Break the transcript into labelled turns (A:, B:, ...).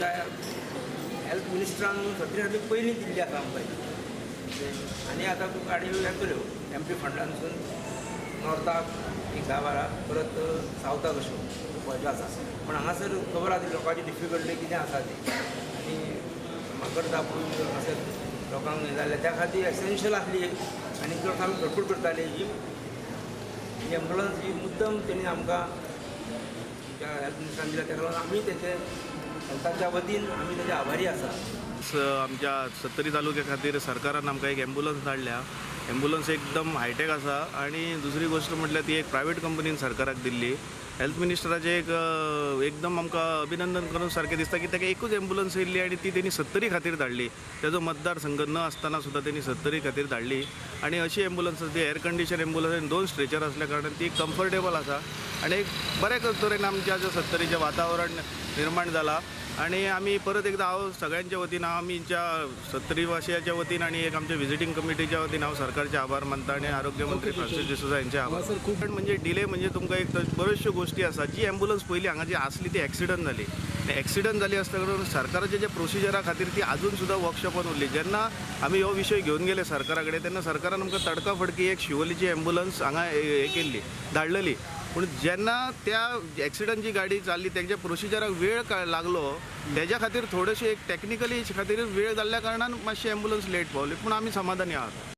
A: आमच्या हेल्थ मिनिस्टरान सत्तरी खातीर पयलीं दिल्ली आसा आमकां. आनी आतां गाडयो येतल्यो एम पी फंडांतसून नॉर्थाक एक 10-12, परत सावथाक अश्यो पळोवच्यो आसा. पूण हांगासर खबर आसा लोकांची डिफिकल्टी कितें आसा ती, आनी माकड दाखोवन हांगासर लोकांक हें जालें त्या खातीर एसेन्शियल आसली आनी चड आमी भरपूर करताले. ही एम्बुलन्स ही मुद्दम तेणी आमकां आमच्या हेल्थ मिनिस्टरान दिल्या, ताका लागून आमी तेचे हेल्थाच्या वतीन आमी तेजे आभारी आसा.
B: आमच्या सत्तरी तालुक्या खातीर सरकारान आमकां एक एम्बुलन्स धाडल्या. एम्बुलन्स एकदम हायटेक आसा आनी दुसरी गोश्ट म्हटल्यार ती एक प्रायवेट कंपनीन सरकाराक दिल्ली. हेल्थ मिनिस्टराचें एक एकदम आमकां अभिनंदन करून सारकें दिसता की ताका एकूच एम्बुलन्स येयल्ली आनी ती तेणी सत्तरी खातीर धाडली. तेजो मतदारसंघ न आसतना सुद्दां तेणी सत्तरी खातीर धाडली. आनी अशी एम्बुलन्स ती एअर कंडिशन एम्बुलन्स आनी 2 स्ट्रेचर आसल्या कारणान ती कम्फर्टेबल आसा आनी एक बऱ्या तरेन आमच्या सत्तरीचें वातावरण निर्माण जालां. आनी आमी परत एकदां हांव सगळ्यांच्या वतीन, हांव आमच्या सत्तरी वासियाच्या वतीन आनी एक आमच्या विजिटींग कमिटीच्या वतीन हांव सरकारचे आभार मानता आनी आरोग्य मंत्री फ्रांसीस डिसोजा यांचे आभार. खूब म्हणजे डिले म्हणजे तुमकां एक बऱ्योचश्यो गोश्टी आसा. जी एम्बुलन्स पयलीं हांगा जी आसली ती एक्सिडंट जाली. एक्सिडंट जाली आसता कारणान सरकाराच्या ज्या प्रोसिजरा खातीर ती आजून सुद्दां वर्कशॉपान उरली. जेन्ना आमी हो विशय घेवन गेले सरकारा कडेन तेन्ना सरकारान आमकां तडकाफडकी एक शिवोलीची एम्बुलन्स हांगा हे केल्ली, धाडलेली. पूण जेन्ना त्या एक्सिडंटची गाडी चालली तेंच्या प्रोसिजराक वेळ लागलो, तेज्या खातीर थोडेशे एक टॅक्निकली खातीर वेळ जाल्ल्या कारणान मातशी एम्बुलन्स लेट पावली, पूण आमी समाधानी आहात.